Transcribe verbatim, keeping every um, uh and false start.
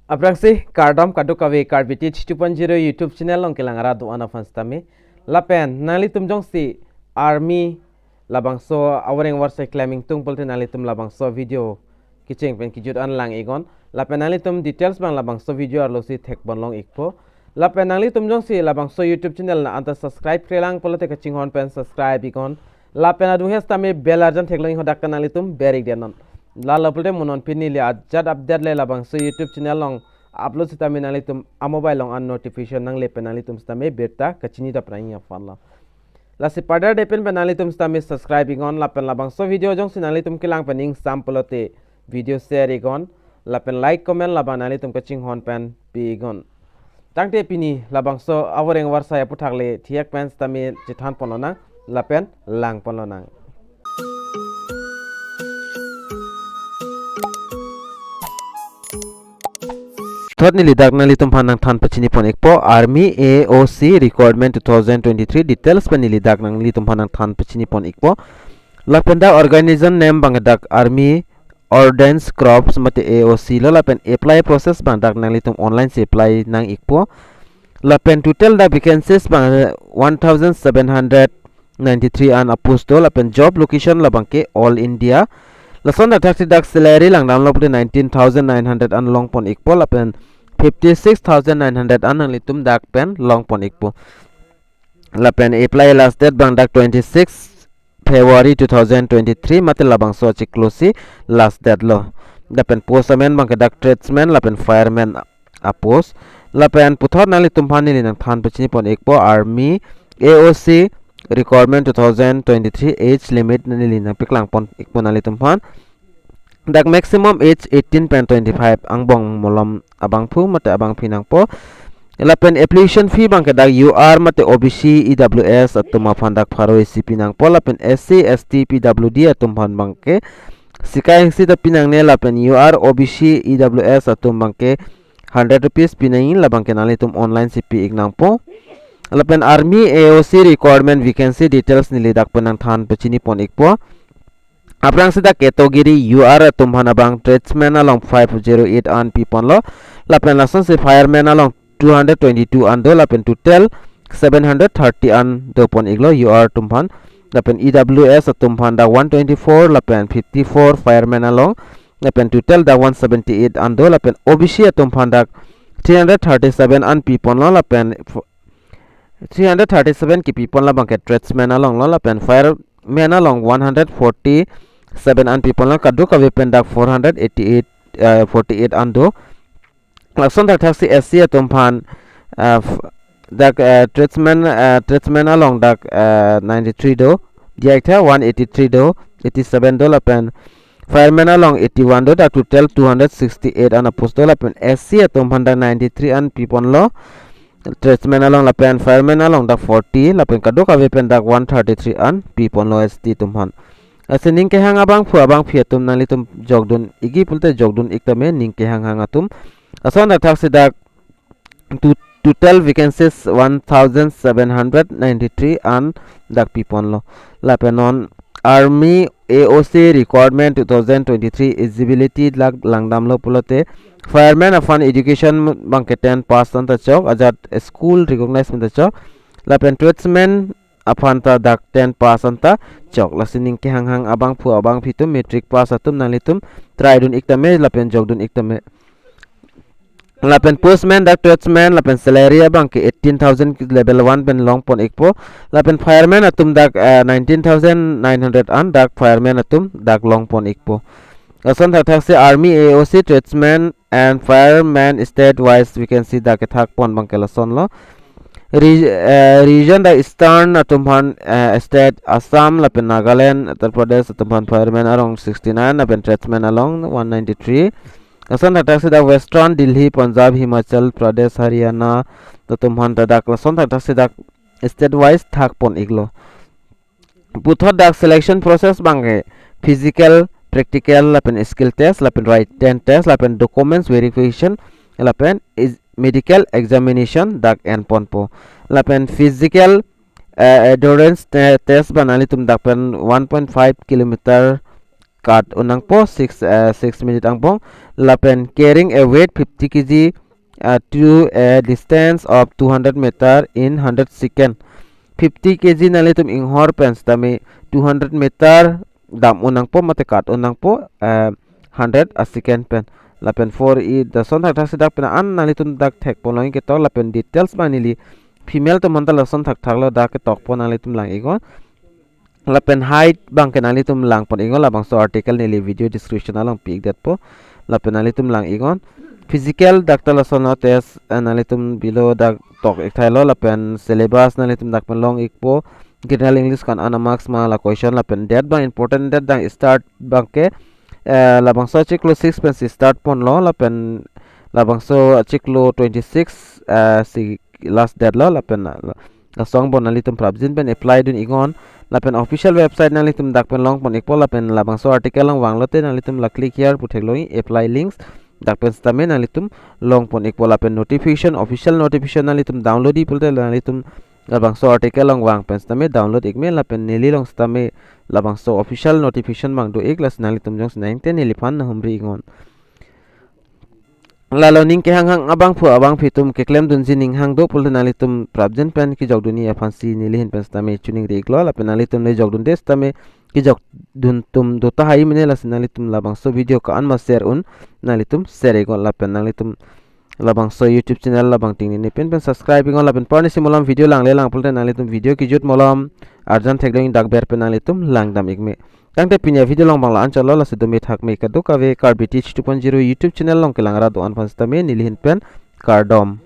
Aphrangsi kardom kadokave Karbi Teach two point zero YouTube channel along kelang arat do-an aphan sitame. Lapen nanglitum jongsi army labangso avoreng avarsai klem ingtung pulote nanglitum labangso video kecheng pen kejut an lang iknon. Lapen nanglitum details abang labangso video arlosi thekpon long ikpo. Lapen nanglitum jongsi labangso YouTube channel nang anta subscribe-kre lang pulote kachinghon pen subscribe iknon. Lapen adung hes tame bell arjan theklong iknon, dak ta nanglitum ber ikdet non. Lalo pulote mo non pini neli ajat update le labangso YouTube channel along upload sitame nanglitum a-mobile along an notification nangle pen nanglitum sitame birta kachini ta prang aphan lo. Lasi pada de pen pen nanglitum sitame subscribe iknon, lapen labangso video jongsi nanglitum kelang pen ingsam pulote video share iknon, lapen like comment labang nanglitum kachinghon pen pi iknon. Tangte pini labangso avoreng avarsai aphuthak le thijak pen sitame chethanpon lonang lapen langpon lonang. Thot neli dak nanglitum aphan nangthan pachinipon ikpo, Army A O C Recruitment two thousand twenty-three details pen neli dak nanglitum aphan nangthan pachinipon ikpo. Lapen dak organization name abang dak Army Ordnance Corps mate A O C lo, lapen apply process abang dak nanglitum online si apply nang ikpo. Lapen total dak vacancies abang one thousand seven hundred ninety-three an a-post do, lapen job location labang ke All India. Lason dak thaksi dak salary langdamlo pulote nineteen thousand nine hundred an longpon ikpo, lapen fifty-six thousand nine hundred an nanglitum dak pen longpon ikpo. Lapen apply last date abang dak twenty-six February two thousand twenty-three mate labangso achiklo si last date lo. Lapen post amen abang ke dak tradesman lapen fireman a-post. Lapen puthot nanglitum aphan neli nangthan pachinipon ikpo, Army A O C Recruitment two thousand twenty-three age limit neli nangpaklangpon ikpo nanglitum aphan. Dak maximum age eighteen pen twenty-five angbong malom abangphu mate abangphi nangpo. Lapen application fee abang ke dak U R mate O B C, E W S atum aphan dak pharo isi pi nangpo, lapen S C, S T, P W D atum aphan abang ke sika isi ta pi nangne, lapen U R, O B C, E W S atum abang ke hundred rupees pi nangji, labang ke nanglitum online si pi ik nangpo. Lapen Army A O C Recruitment vacancy details neli dak pen nangthan pachinipon ikpo. Aphrangsi dak category U R atum aphan abang tradesman along five zero eight an piponlo. Lapen lasonsi fireman along two hundred twenty-two an do, lapen total seven hundred thirty an dopon iklo U R atum aphan. Lapen E W S atum aphan dak one twenty-four, lapen fifty-four fireman along. Lapen total dak one seventy-eight an do, lapen O B C atum aphan dak three hundred thirty-seven an piponlo, lapen f-, three hundred thirty-seven kepipon labang ke tradesman along lo, lapen fireman along one hundred forty-seven an piponlo, kadokave pen dak four hundred eighty-eight, eh, forty-eight an do. Lason dak thaksi S C atum aphan, eh, f-, dak, eh, tradesman, eh, tradesman along dak, eh, ninety-three do, diak tha one eighty-three do, eighty-seven do, lapen fireman along eighty-one do, dak total two hundred sixty-eight an a-post do, lapen S C atum aphan dak ninety-three an piponlo. Tradesman along lapen fireman along dak forty, lapen kadokave pen dak one thirty-three an piponlo S T atum aphan. Lasi ning kehang abangphu abangphi atum nanglitum jokdun ikji pulote jokdun ik tame ning kehanghang atum. Lason dak thaksi dak to-, total vacancies one thousand seven hundred ninety-three an dak piponlo. Lapen non Army A O C Recruitment two thousand twenty-three eligibility dak langdamlo pulote fireman aphan education abang ke ten pass an ta chok, ajat school recognize pen ta chok. Lapen tradesman aphan ta dak ten pass an ta chok. Lasi ning kehanghang abangphu abangphi atum, matric pass atum nanglitum try dun ik tame lapen jokdun ik tame. Lapen postman dak tradesman, lapen salary abang ke eighteen thousand level one pen longpon ikpo. Lapen fireman atum dak, eh, nineteen thousand nine hundred an dak fireman atum dak longpon ikpo. Lason thak thaksi Army A O C tradesman and fireman state wise vacancy dak kethakpon abang ke lasonlo. Re-, eh, region dak Eastern atum aphan, eh, state Assam, lapen Nagaland, Uttar Pradesh atum aphan fireman along sixty-nine, lapen tradesman along one ninety-three. Lason thak thaksi dak Western Delhi, Punjab, Himachal Pradesh, Haryana atum aphan ta dak lason thak thaksi dak state wise thakpon iklo. Puthot dak selection process abang ke physical, practical, lapen skill test, lapen written test, lapen documents verification, lapen is-, medical examination dak enponpo. Lapen physical, eh, endurance te-, test abang nanglitum dak pen one point five kilometer kat un nangpo six, eh, six minute angbong. Lapen carrying a weight fifty K G, eh, to a distance of two hundred meter in hundred second. Fifty K G nanglitum inghor pen sitame two hundred meter dam un nangpo mate kat un nangpo, eh, hundred a second pen. Lapen four i lason thakthak si dak pen an nanglitum dak thekpon longji ketok, lapen details abang neli female atum aphan ta lason thakthak lo dak ketokpon, nanglitum lang iknon. Lapen height abang ke nanglitum langpon iknon, labangso article neli video description along pi-ik detpo. Lapen nanglitum lang iknon. Physical dak ta lason lo test, eh, nanglitum below dak tok ik thailo, lapen syllabus nanglitum dak pen long ikpo. General English ko-an ana marks ma la question, lapen date abang important, date abang start abang ke, eh, labangso chiklo six pensi start ponlo, lapen labangso chiklo twenty-six, eh, si last date lo, lapen, eh, laso angbong nanglitum prapjin pen apply dun iknon. Lapen official website nanglitum dak pen longpon ikpo, lapen labangso article along vanglote nanglitum la click here pu theklongji, apply links, dak pen sitame nanglitum longpon ikpo. Lapen notification, official notification nanglitum download-ji pulote nanglitum labangso article along vang pen sitame download ik me, lapen neli along sitame labangso official notification abang do ik, lasi nanglitum jongsi nangte neliphan nanghumri iknon. Lalo ning kehanghang abangphu abangphi atum keklem dunji ning hang do pulote nanglitum prapjin pen kejok dunji aphansi neli ahin pen sitame choningri iklo, lapen nanglitum le jok dunde sitame kejok dun atum do tahai mene, lasi nanglitum labangso video ko-an ma share un, nanglitum share iknon, lapen nanglitum labangso YouTube channel labang tingni ne pen pen subscribe iknon, lapen parni si malom video langle lang pulote nanglitum video kejut malom arjan theklong dak ber pen nanglitum langdam ik me. Tangte pini a video along abang la-an chotlo, lasi dome thak me kadokave Karbi Teach two point zero YouTube channel along kelang ra do-an aphan sitame neli ahin pen kardom.